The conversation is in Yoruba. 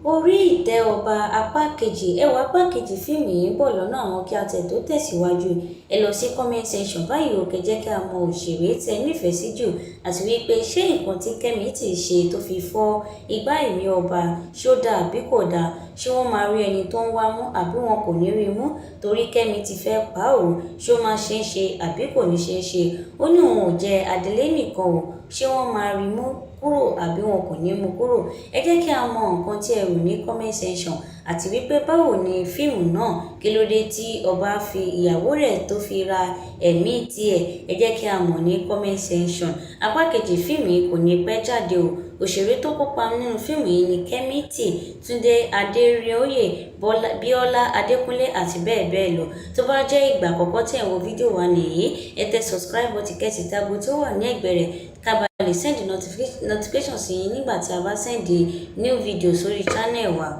Orí Ìtẹ́ Ọba apá kejì. Ẹ wo apá kejì fíìmù yìí ń bọ̀ lọ́nà, àmọ́ kí a tẹ̀ tó tẹ̀síwájú, ẹ lọ sí comment section báyìí o, kẹ́ jẹ́ kí a mọ òṣèré tẹ́ nífẹ̀ẹ́ sí jù, àti wípé ṣé nǹkan tí Kẹ́mi Tì ṣe tó fi fọ́ igbá ẹ̀mí ọba, ṣó dáa àbí kò dáa? Ṣé wọ́n máa rí ẹni tó ń wá mú àbí wọn kò ní rí mú? Torí Kẹ́mi ti fẹ́ pa á o, ṣó máa ṣe é ṣe àbí kò ní ṣe é ṣe? Ó ní òun ò jẹ́ adelé nìkan o, ṣé wọ́n máa rí mú kúrò àbí wọn kò ní mú kúrò? Ẹ jẹ́ kí a mọ nǹkan tí ẹ rò ní comment section, àti wípé báwo ni fíìmù náà, kí ló dé tí ọba fi ìyàwó rẹ̀ tó fi ra ẹ̀mí tiẹ̀? Ẹ jẹ́ kí a mọ̀ ní comment section. Apá kejì fíìmù yìí kò ní pẹ́ jáde o. Òṣèré tó kópa nínú fíìmù yìí ni Kẹ́mi Tì, Túndé Adérioyè, Bíọ́lá Adékúnlé àti bẹ́ẹ̀ bẹ́ẹ̀ lọ. Tó bá jẹ́ ìgbà àkọ́kọ́ tí ẹ̀ ń wo fídíò wa nìyí, ẹ tẹ subscribe button, kẹ́ sì tẹ ago tó wà ní ẹ̀gbẹ́ rẹ̀, ká bá lè send notification sí yín nígbà tí a bá send new video sórí channel wa.